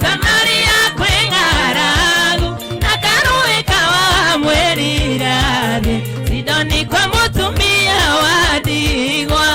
Samaria kwĩ ng'aragu na karũĩ kawa mwĩrirathi Sidoni kwa mũtumia wa ndigwa.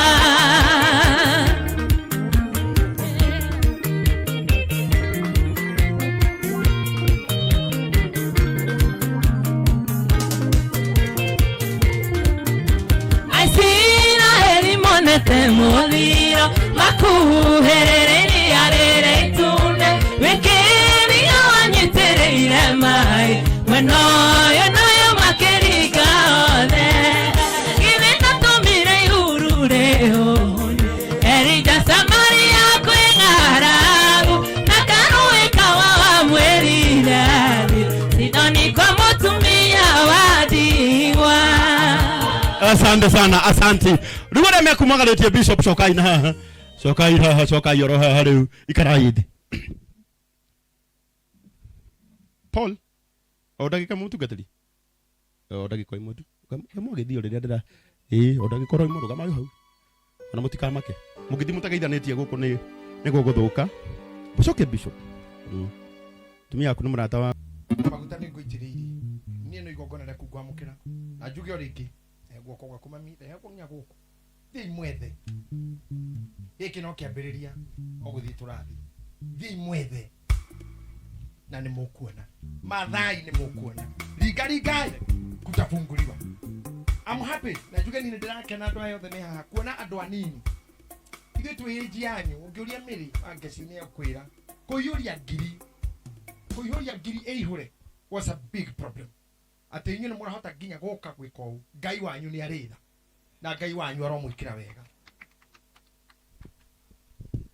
Aisiraeli monete mũthiro makuhĩrĩria rĩrĩa itune wĩkĩria wanyitĩrĩire maĩ mwena ũyũ nayo makĩringa othe githĩ ndatũmire ihuru rĩhũne Elija Samaria kwĩ ng'aragu na karũĩ kawa wamwĩrire athiĩ Sidoni kwa mũtumia wa ndigwa. Asante sana, asante. Rĩu arĩa mekumagarĩtie bishop cokai na haha. Cokai haha, cokai oro haha rĩu ikarai thĩ. Paul, o ndagĩka mũtungatĩri. O ndagĩka ĩmwe tu. Kamwe gĩthiĩ o rĩrĩa ndĩra. Ĩĩ, o ndagĩka oro ĩmwe rũgamai hau. Ona mũtikamake. Mũngĩthiĩ mũtageithanĩtie gũkũ nĩ nĩ gũgũthũka. Mũcoke bishop. Tumia aku nĩ mũrata wa maguta nĩ ngũitĩrĩirie niĩ no igongona rĩaku ngwamũkĩra na njuge o rĩngĩ guoko gwaku mami rehe nginya gũkũ thiĩi mwethe gĩkĩ no kĩambĩrĩria o gũthiĩ tũrathiĩ thiĩi mwethe na nĩ mũkuona mathai nĩ mũkuona ringaringai kutafunguliwa. I'm happy na njuge niĩ nĩ ndĩrakena andũ aya othe me haha kuona andũ anini ithuĩ twĩ age yanyu ũngĩũria mĩrĩ wangeci nĩ ekwĩra kũiyũria ngiri kũiyũria ngiri ĩihũre was a big problem atĩ inyuĩ nĩ mũrahota nginya gũka gwĩka ũũ Ngai wanyu nĩ arĩ tha na Ngai wanyu aromwĩkĩra wega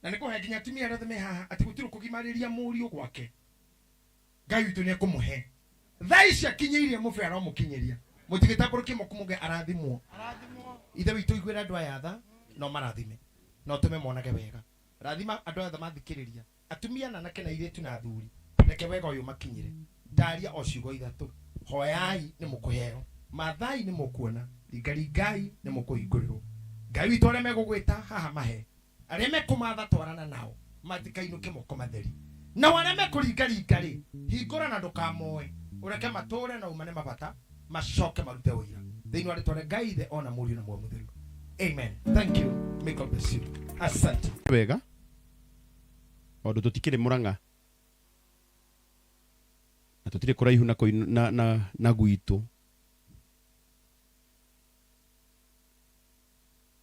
na nĩ kũhe nginya atumia arĩa othe me haha atĩ gũtirĩ kũgimarĩria mũriũ gwake Ngai witũ nĩ ekũmũhe thaa ici akinyĩirie mũbe aromũkinyĩria mũtigĩtambũrũkie moko muge arathimwo ithe witũ iguĩra andũ aya tha no marathime no tũme monage wega rathima andũ aya othe mathikĩrĩria atumia na anake na airĩtu na athuri reke wega ũyũ makinyĩre ndaria o ciugo ithatũ hoyai nĩ mũkũheo mathai nĩ mũkuona ringaringai nĩ mũkũhingũrĩrwo Ngai witũ arĩa megũgwĩta haha mahe arĩa mekũmatha twarana nao matikainũke moko matheri nao arĩa mekũringaringa rĩ hingũra na ndũkamoe ũreke matũre na umane mabata macoke marute ũira thĩinĩ wa rĩtwa rĩa Ngai ithe ona mũriũ na muoyo mũtheru amen. Thank you. May God bless you. Asante. Wega tondũ tũtikĩrĩ mũrang'a na tũtirĩ kũraihu na, na, na, na gwitũ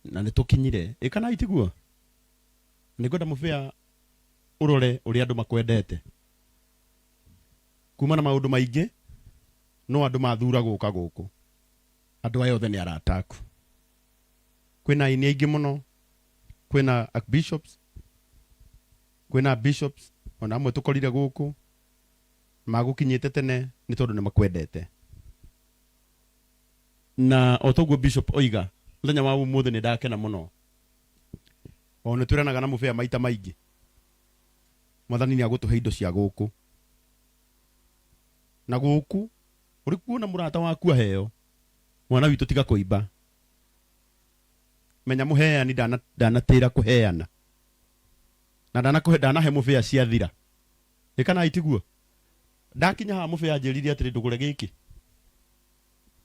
na nĩ tũkinyire ĩ kana itiguo nĩ ngwenda mũbĩa ũrore ũrĩa andũ makwendete kuma na maũndũ maingĩ no andũ mathura gũka gũkũ andũ aya othe nĩ arata aku kwĩna aini aingĩ mũno kwĩna archbishops kwĩna bishops ona amwe tũkorire gũkũ magũkinyĩte tene nĩ tondũ nĩ makwendete na o toguo bishop oiga mũthenya wa ũmũthĩ nĩ ndakena mũno o nĩ twĩranaga na mũbĩa maita maingĩ mwathani nĩ agũtũhe indo cia gũkũ na gũkũ ũrĩ kuona mũrata waku aheo mwana witũ tiga kũimba menya mũheani ndanatĩra kũheana na ndanahe mũbĩa ciathira ĩ kana itiguo ndakinya haha mũbĩa anjĩrire atĩrĩ ndũgũre gĩkĩ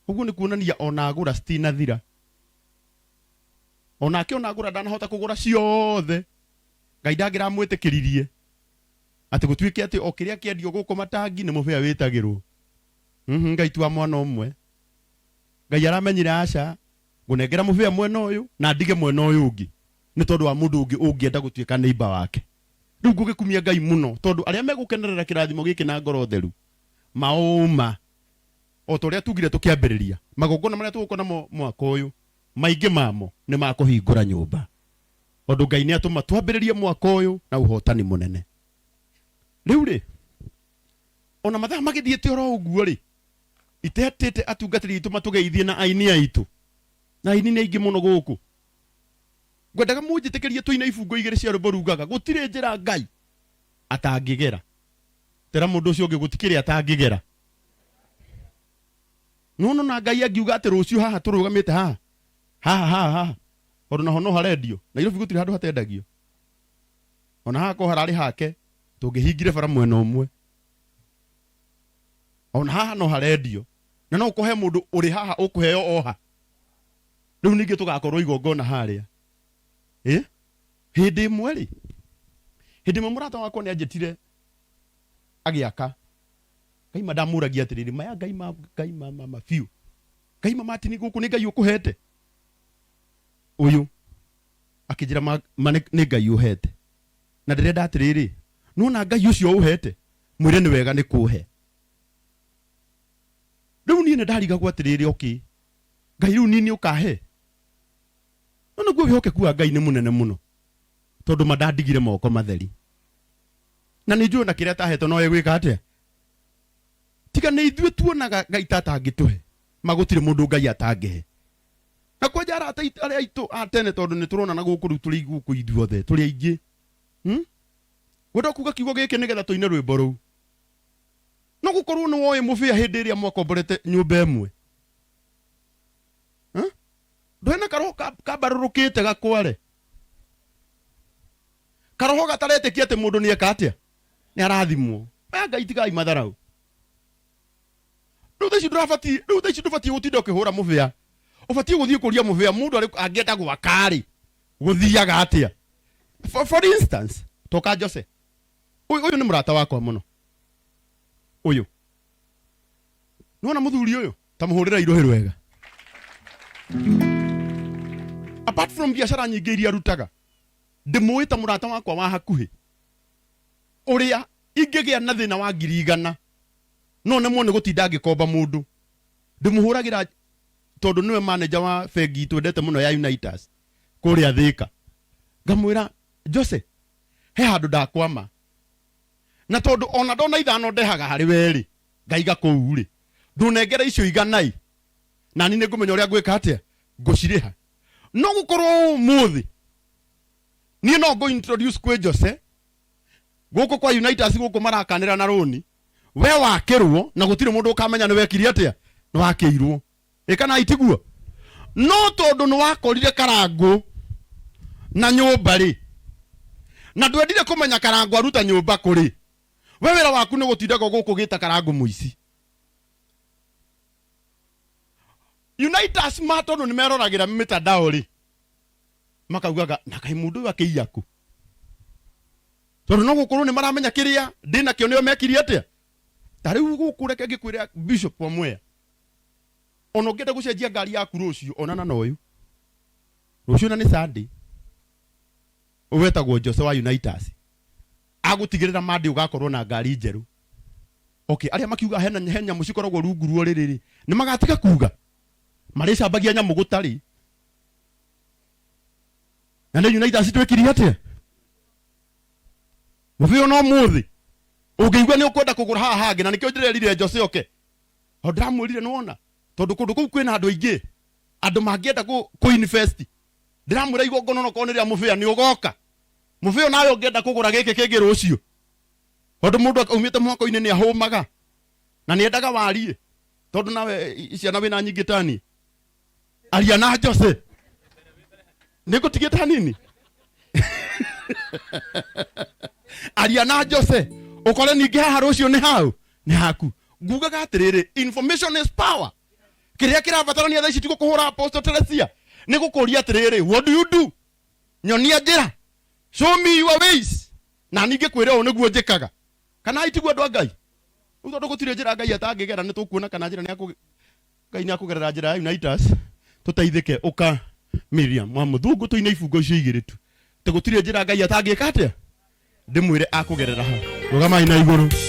ũguo nĩ kuonania ona agũra citinathira onake ona agũra ndanahota kũgũra ciothe Ngai ndangĩramwĩtĩkĩririe atĩ gũtuĩke atĩ o kĩrĩa kĩendio gũkũ matangi nĩ mũbĩa wĩtagĩrwo Ngai ti wa mwana ũmwe Ngai aramenyire aca ngũnengera mũbĩa mwena ũyũ na ndige mwena ũyũ ũngĩ nĩ tondũ wa mũndũ ũngĩ ũngĩenda gũtuĩka neighbor wake rĩu ngũgĩkumia Ngai mũno tondũ arĩa megũkenerera kĩrathimo gĩkĩ na ngoro theru maũma o ta ũrĩa tugire tũkĩambĩrĩria magongona marĩa tũgũkorwo namo mwaka ũyũ maingĩ mamo nĩ ma kũhingũra nyũmba tondũ Ngai nĩ atũma twambĩrĩrie mwaka ũyũ na ũhotani mũnene rĩu rĩ ona mathaa magĩthiĩte oro ũguo rĩ itetĩte atungatĩri aitũ matũgeithie na aini aitũ na aini nĩ aingĩ mũno gũkũ ngwendaga mũnjĩtĩkĩrie tũine ibungo igĩrĩ cia rwĩmbo rugaga gũtirĩ njĩra Ngai atangĩgera tera mũndũ ũcio ũngĩ gũtikĩrĩ atangĩgera nono na Ngai angiuga atĩ rũciũ haha tũrũgamĩte haha haha haha haha tondũ naho no harendio Nairobi gũtirĩ handũ hatendagio ona haha ko hararĩ hake Tũngĩhingire bara mwena ũmwe. Ona haha no harendio. Na no ũkũhe mũndũ ũrĩ haha ũkũheo oha. Rĩu ningĩ tũgakorwo igongona harĩa. Ĩ? Hĩndĩ ĩmwe rĩ, hĩndĩ ĩmwe mũrata wakwa nĩ anjĩtire agĩaka. Ngai ma ndamũragia atĩrĩrĩ, maya Ngai ma Ngai ma ma ma biũ. Ngai ma Martin gũkũ nĩ Ngai ũkũhete? Ũyũ akĩnjĩra ma, ma nĩ nĩ Ngai ũhete. Na ndĩrenda atĩrĩrĩ, nĩwona Ngai ũcio ũhete, mwĩre nĩ wega nĩ kũhe. Rĩu niĩ nĩ ndarigagwo atĩrĩrĩ, okay, Ngai rĩu niĩ nĩ ũkahe? No nĩguo wĩhokeku wa Ngai nĩ mũnene mũno, tondũ ma ndandigire moko matheri. Na nĩ njũĩ ona kĩrĩa atahetwo no egwĩka atĩa? Tiga nĩ ithuĩ tuonaga Ngai ta atangĩtũhe, ma gũtirĩ mũndũ Ngai atangĩhe. Na kwanja arata aitũ arĩa aitũ a tene tondũ nĩ tũronana gũkũ rĩu tũrĩ gũkũ ithuothe tũrĩ aingĩ. Hmm? Ngwenda kuga kiugo gĩkĩ nĩgetha tũine rwĩmbo rũu. No gũkorwo nĩ woĩ mũbĩa hĩndĩ ĩrĩa mwakomborete nyũmba ĩmwe. Huh? Ndũĩ na karoho kambarũrũkĩte gakware. Karoho gataretĩkia atĩ mũndũ nĩ eka atĩa? Nĩ arathimwo. Aya Ngai tigai matharau. Rĩu thaa ici ndũrabatiĩ, rĩu thaa ici ndũbatiĩ gũtinda ũkĩhũra mũbĩa. Ũbatiĩ gũthiĩ kũria mũbĩa mũndũ arĩ angĩenda gwaka rĩ, gũthiaga atĩa? For instance, toka Jose. Ũyũ ũyũ nĩ mũrata wakwa mũno. Ũyũ. Nĩwona mũthuri ũyũ? Ta mũhũrĩra irũhĩ rwega. Apart from biacara nyingĩ iria arutaga, ndĩmũĩ ta mũrata wakwa wa hakuhĩ. Ũrĩa ingĩgĩa na thĩna wa 100,000 no nemwo nĩ gũtinda ngĩkomba mũndũ. Ndĩmũhũragĩra tondũ nĩwe manager wa bengi twendete mũno ya Unitas kũrĩa Thĩka. Ngamwĩra Jose, he handũ ndakwama. Na tondũ ona ndona 5 ndehaga harĩ we rĩ, ngaiga kũu rĩ, ndũnengere icio 100 nani nĩ ngũmenya ũrĩa ngwĩka atĩa, ngũcirĩha. No gũkorwo ũmũthĩ niĩ no ngũ introduce kwĩ Jose gũkũ kwa Unitas gũkũ marakanĩra na rũni, we wakĩrwo na gũtirĩ mũndũ ũkamenya nĩ wekire atĩa, nĩ wakĩirwo. Ĩ kana itiguo? No tondũ nĩ wakorire Karangũ na nyũmba rĩ, na ndwendire kũmenya Karangũ aruta nyũmba kũrĩ, we wĩra waku nĩ gũtindaga gũkũ gĩta Karangũ mũici. Unitas ma tondũ nĩ meroragĩra mĩtandao rĩ, makaugaga na kaĩ mũndũ ũyũ akĩiya kũ? Tondũ no gũkorwo nĩ maramenya kĩrĩa ndĩnakĩo nĩo mekirie atĩa. Ta rĩu gũkũ reke ngĩkwĩre Bishop wa Mwea, ona ũngĩenda gũcenjia ngari yaku rũciũ, onana na ũyũ rũciũ na nĩ Sunday, wetagwo Jose wa Unitas, agũtigĩrĩra Monday ũgakorwo na ngari njerũ. Okay, arĩa makiuga he nyamũ cikoragwo rungu rwa ũrĩrĩ rĩ, nĩ magatiga kuga? Marĩcambagia nyamũ gũtarĩ. Na nĩ Unitas twĩkirie atĩa? Mũbĩo no mũthĩ ũngĩigua nĩ ũkwenda kũgũra haha hangĩ, na nĩkĩo ndĩrerire Jose oke. O ndĩramwĩrire nĩwona, tondũ kũndũ kũu kwĩna andũ aingĩ, andũ mangĩenda kũ invest. Ndĩramwĩra igongona onokorwo nĩ rĩa mũbĩa nĩ ũgoka. Mũbĩa nawe ũngĩenda kũgũra gĩkĩ kĩngĩ rũciũ. Tondũ mũndũ aumĩte mwako-inĩ nĩ ahũmaga na nĩ endaga warie, tondũ nawe ciana wĩna nyingĩ ta niĩ. Aria na Jose. Nĩ ngũtigĩte hanini. Aria na Jose. Ũkore ningĩ haha rũciũ nĩ hau, nĩ haku. Ngugaga atĩrĩrĩ, information is power. Kĩrĩa kĩrabatarania thaa ici ti gũkũhũra Apostle Teresia, nĩ gũkũria atĩrĩrĩ, what do you do? Nyonia njĩra. Show me your ways. Na ningĩ kwĩre ũũ nĩguo njĩkaga. Kana itiguo andũ a Ngai? Rĩu tondũ gũtirĩ njĩra Ngai atangĩgera, nĩ tũkuona kana njĩra nĩ akũ Ngai nĩ akũgerera njĩra ya Unitas tũteithĩke. Ũka Miriam wa mũthũngũ tũine ibungo icio igĩrĩ tu. Tĩ gũtirĩ njĩra Ngai atangĩka atĩa? Ndĩmwĩre akũgerera ha. Rũgamai na igũrũ.